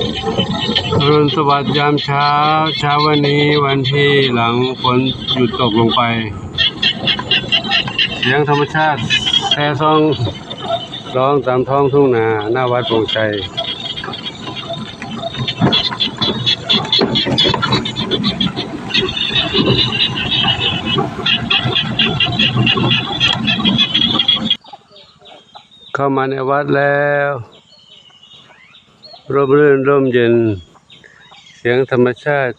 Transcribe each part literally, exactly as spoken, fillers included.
อรุณสวัสดิ์ยามเช้า เช้าวันนี้วันที่หลังฝนหยุดตกลงไป เสียงธรรมชาติแซ่ซ้องร้องตามท้องทุ่งนาหน้าวัดโพงชัย เข้ามาในวัดแล้ว ร่มรื่นร่มเย็น เสียงธรรมชาติ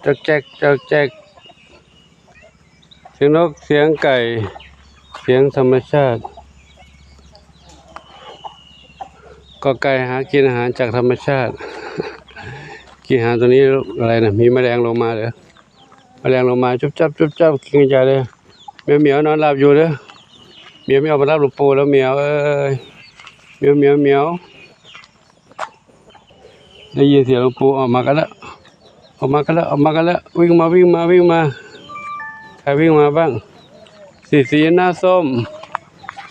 จ๊อกแจ๊กจ๊อกแจ๊ก เสียงนกเสียงไก่ เสียงธรรมชาติ ก็ไก่หากินอาหารจากธรรมชาติ กินอาหารตัวนี้อะไรนะ มีแมลงลงมาเหรอ แมลงลงมาจุ๊บจับจุ๊บจับกินกันใหญ่เลย เหมียวเหมียวนอนหลับอยู่เด้อ เหมียวไม่ออกมารับหลวงปู่แล้ว เหมียวเอ้ย เหมียวเหมียวเหมียว ได้ยินเสียงหลวงปู่ออกมากันแล้ว ออกมากันแล้ว ออกมากันแล้ว วิ่งมาวิ่งมาวิ่งมา ใครวิ่งมาบ้าง สีสีหน้าส้ม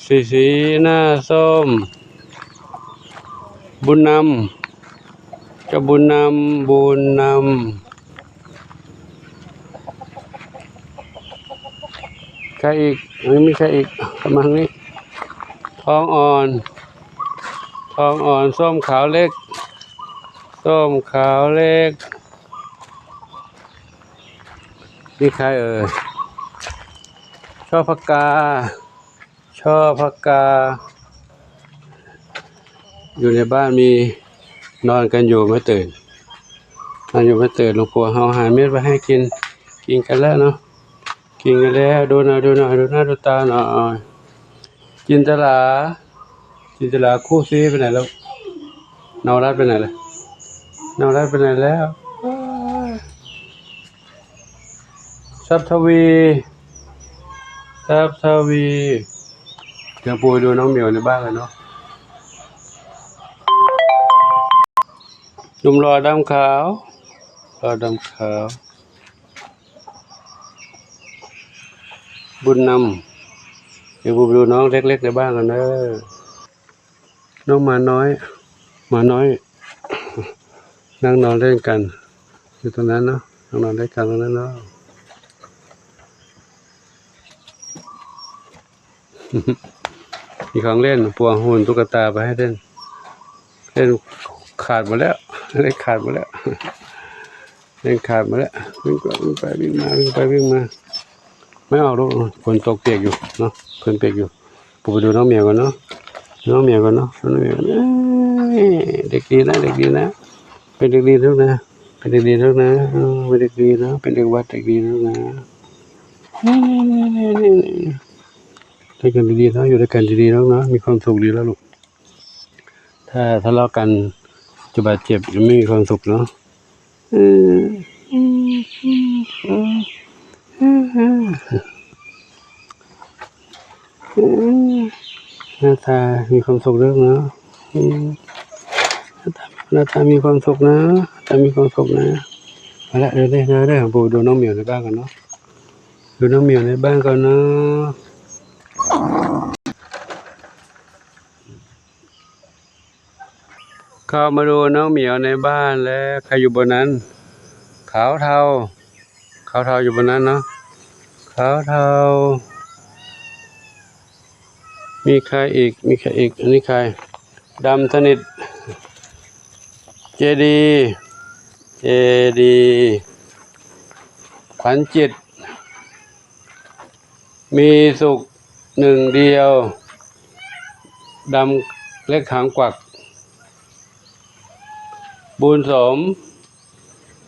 สีสีหน้าส้ม บุญนำ เจ้าบุญนำ บุญนำ ใครอีก อันนี้มีใครอีก ประมาณนี้ ทองอ่อน ทองอ่อน ส้มขาวเล็ก ส้มขาวเล็ก นี่ใครเอ่ย ช่อพกา ช่อพกา อยู่ในบ้านมีนอนกันอยู่ไม่ตื่น นอนอยู่ไม่ตื่น หลวงปู่เอาอาหารเม็ดไปให้กิน กินกันแล้วเนาะ กินกันแล้ว ดูหน่อย ดูหน่อย ดูหน้าดูตาหน่อย จินตลา จินตลาคู่ซีไปไหนแล้ว นวรัตน์ไปไหนแล้ว นวรัตน์ไปไหนแล้ว ทรัพย์ทวี ทรัพย์ทวี เดี๋ยวปู่ไปดูน้องเหมียวในบ้านกันเนาะ หนุ่มหล่อดำขาว หล่อดำขาว บุญนำ เดี๋ยวปู่ไปดูน้องเล็กๆในบ้านกันเด้อ น้องหมาน้อย หมาน้อย นั่งนอนเล่นกัน อยู่ตรงนั้นเนาะ นั่งนอนเล่นกันตรงนั้นเนาะ มีของเล่น ปู่เอาหุ่นตุ๊กตาไปให้เล่น เล่นขาดหมดแล้ว เล่นขาดหมดแล้ว เล่นขาดหมดแล้ว วิ่งไปวิ่งไปวิ่งมา วิ่งไปวิ่งมา ไม่ออกลูก ฝนตกเปียกอยู่เนาะ ฝนเปียกอยู่ ปู่ไปดูน้องเหมียวก่อนเนาะ น้องเหมียวก่อนเนาะ น้องเหมียวก่อน เอ้ย เด็กดีนะ เด็กดีนะ เป็นเด็กดีลูกนะ เป็นเด็กดีลูกนะ เออ เป็นเด็กดีนะ เป็นเด็กวัด เด็กดีลูกนะ นี่ นี่ นี่ นี่ นี่ เล่นกันดีๆเนาะ อยู่ด้วยกันดีๆแล้วเนาะ มีความสุขดีแล้วลูก ถ้าทะเลาะกัน จะบาดเจ็บ จะไม่มีความสุขเนาะ เออ หน้าตามีความสุขแล้วเนาะ อืม หน้าตา หน้าตามีความสุขนะ หน้าตามีความสุขนะ เอาละ เดี๋ยวได้ เดี๋ยวได้ ผมดูน้องเหมียวในบ้านกันเนาะ ดูน้องเหมียวในบ้านก่อนเนาะ เข้ามาดูน้องเหมียวในบ้านแล้ว ใครอยู่บนนั้น ขาวเทา ขาวเทาอยู่บนนั้นเนาะ ขาวเทา มีใครอีก มีใครอีก อันนี้ใคร ดำสนิท เจดี เจดี ขวัญจิต มีสุขหนึ่งเดียว ดำเล็กหางกวัก บุญสม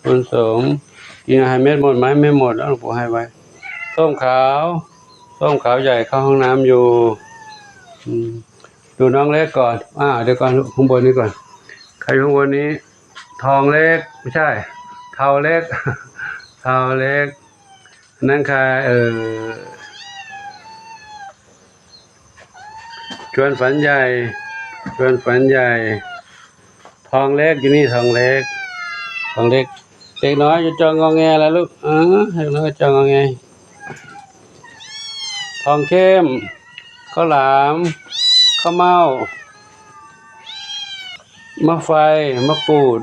บุญสม กินอาหารเม็ดหมดไหม ไม่หมดแล้ว หลวงปู่ให้ไว้ ส้มขาว ส้มขาวใหญ่เข้าห้องน้ำอยู่ อืม ดูน้องเล็กก่อน อ่า เดี๋ยวก่อน ข้างบนนี้ก่อน ใครอยู่ข้างบนนี้ ทองเล็ก ไม่ใช่ เทาเล็ก เทาเล็ก นั่นใคร เออ ชวนฝันใหญ่ ชวนฝันใหญ่ ทองเล็กอยู่นี่ ทองเล็ก ทองเล็ก เด็กน้อยจะจองงอแงแล้วลูก เออ เด็กน้อยก็จองงอแง ทองเข้ม ข้าวหลาม ข้าวเม่า มะไฟ มะกรูด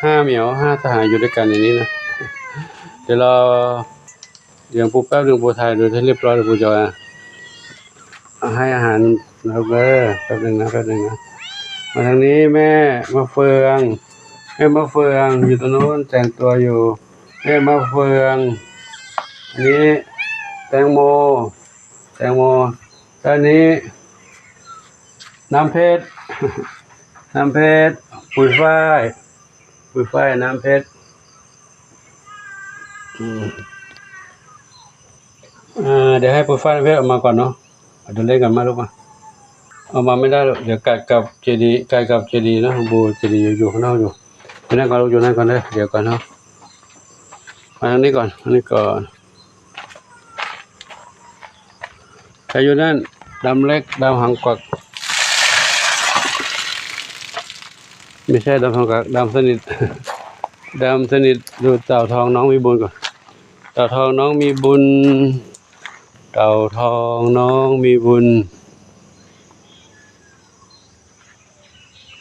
ห้าเหมียว ห้าสหายอยู่ด้วยกันในนี้นะ เดี๋ยวรอ เดี๋ยวปูแป๊บหนึ่ง ปูถ่ายดูให้เรียบร้อย เดี๋ยวปูจะเอาให้อาหารนกเด้อ แป๊บหนึ่งนะ แป๊บหนึ่งนะ มาทางนี้แม่มะเฟือง แม่มะเฟืองอยู่ตรงนู้นแต่งตัวอยู่ แม่มะเฟือง อันนี้แตงโม แตงโม ด้านนี้ น้ำเพชร น้ำเพชร ปุยฝ้าย ปุยฝ้าย น้ำเพชร อืม อ่า เดี๋ยวให้ปุยฝ้าย น้ำเพชรออกมาก่อนเนาะ เดี๋ยวเล่นกันมาลูกมา ออกมาไม่ได้หรอก เดี๋ยวกัดกับเจดีย์ กัดกับเจดีย์นะ บูเจดีย์อยู่ อยู่ข้างนอกอยู่ อยู่นั่นก่อนลูก อยู่นั่นก่อนเลย เดี๋ยวก่อนเนาะ มาทางนี้ก่อน ทางนี้ก่อน ใครอยู่นั่น ดำเล็ก ดำหางกวัก ไม่ใช่ดำหางกวัก ดำสนิท ดำสนิท ดูเต่าทองน้องมีบุญก่อน เต่าทองน้องมีบุญ เต่าทองน้องมีบุญ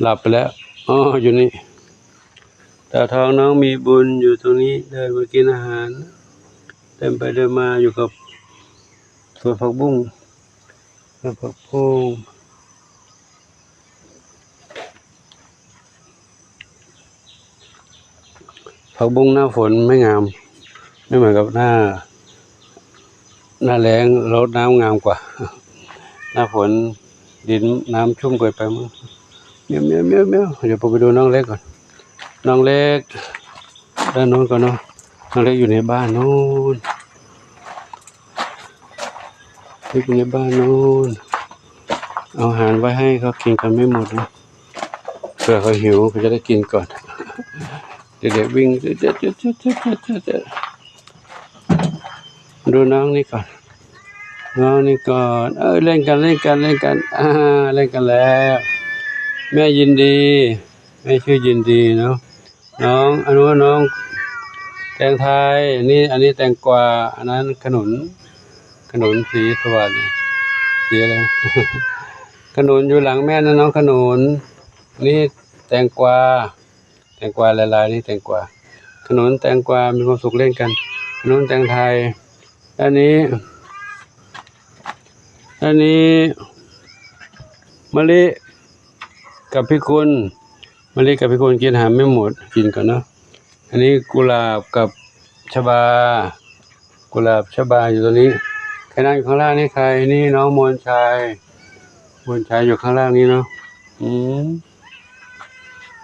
หลับไปแล้ว อ๋อ อยู่นี่ เต่าทองน้องมีบุญอยู่ตรงนี้ เดินมากินอาหาร เดินไปเดินมาอยู่กับสวนผักบุ้ง สวนผักบุ้ง ผักบุ้งหน้าฝนไม่งาม ไม่เหมือนกับหน้า หน้าแล้งรดน้ำงามกว่า หน้าฝนดินน้ำชุ่มเกินไปมั้ง เมียว เมียว เมียว เมียว เดี๋ยวผมไปดูน้องเล็กก่อน น้องเล็ก ด้านโน้นก่อนเนาะ น้องเล็กอยู่ในบ้านโน้น เล็กอยู่ในบ้านโน้น เอาอาหารไว้ให้เขากินกันไม่หมดนะ เผื่อเขาหิวเขาจะได้กินก่อน เดี๋ยวๆวิ่ง ดูน้องนี่ก่อน น้องนี่ก่อน เอ้ย เล่นกัน เล่นกัน เล่นกัน อ่า เล่นกันแล้ว แม่ยินดี แม่ชื่อยินดีเนาะ น้องอันนู้นน้องแตงไทย อันนี้ อันนี้แตงกวา อันนั้นขนุน ขนุนสีสวัสดิ์ สีอะไร ขนุนอยู่หลังแม่นะน้องขนุน นี่แตงกวา แตงกวาลายๆ นี่แตงกวา ขนุนแตงกวามีความสุขเล่นกัน ขนุนแตงไทย ด้านนี้ ด้านนี้ มะลิกับพิกุล มะลิกับพิกุลกินอาหารไม่หมด กินก่อนเนาะ อันนี้กุหลาบกับชบา กุหลาบชบาอยู่ตรงนี้ ใครนั่งอยู่ข้างล่างนี่ใคร นี่น้องมนชัย มนชัยอยู่ข้างล่างนี้เนาะ อืม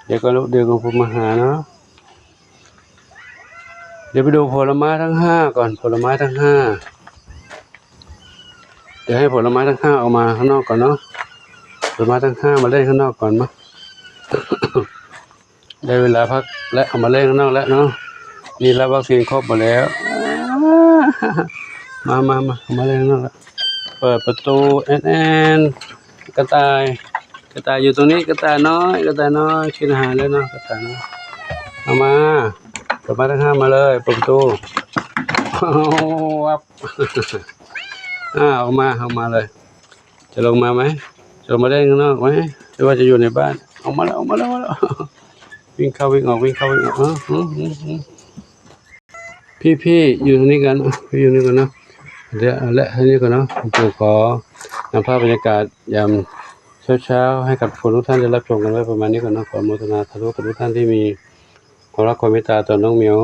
เดี๋ยวก็ลูกเดียวกับผมมาหาเนาะ เดี๋ยวไปดูผลไม้ทั้งห้าก่อน ผลไม้ทั้งห้า เดี๋ยวให้ผลไม้ทั้งห้าออกมาข้างนอกก่อนเนาะ ผลไม้ทั้งห้ามาเล่นข้างนอกก่อนมา ได้เวลาพักและเอามาเล่นข้างนอกแล้วเนาะ นี่รับวัคซีนครบหมดแล้ว มา มา มา เอามาเล่นข้างนอกแล้ว เปิดประตู แอนแอน กระต่าย กระต่ายอยู่ตรงนี้ กระต่ายน้อย กระต่ายน้อย กินอาหารแล้วเนาะ กระต่ายน้อย เอามา ผลไม้ทั้งห้ามาเลย เปิดประตู โอ้โห วับ อ่า ออกมา ออกมาเลย จะลงมาไหม จะลงมาเล่นข้างนอกไหม หรือว่าจะอยู่ในบ้าน ออกมาแล้ว ออกมาแล้ว ออกมาแล้ว วิ่งเข้าวิ่งออก วิ่งเข้าวิ่งออก เออ อืม อืม อืม พี่ๆ อยู่ตรงนี้กัน พี่อยู่นี่ก่อนเนาะ เดี๋ยว เอาละ เท่านี้ก่อนเนาะ ผมขอนำภาพบรรยากาศยามเช้าๆ ให้กับทุกคนทุกท่านได้รับชมกันไว้ประมาณนี้ก่อนเนาะ ขออนุโมทนาสาธุกับทุกท่านที่มีความรักความเมตตาต่อน้องเหมียว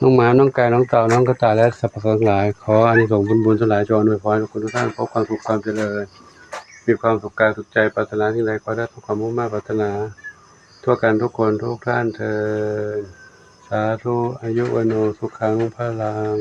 น้องหมา น้องไก่ น้องเต่า น้องกระต่าย และสัตว์ป่าทั้งหลาย ขออานิสงส์บุญบุญทั้งหลายจงอำนวยพรให้ทุกคนทุกท่านพบความสุขความเจริญ มีความสุขกายสุขใจ ปรารถนาสิ่งใดขอให้ได้สมความมุ่งมา่ปรารถนา ทั่วกันทุกคนทุกท่านเทอญ สาธุ อายุวัณโณ สุขัง พลัง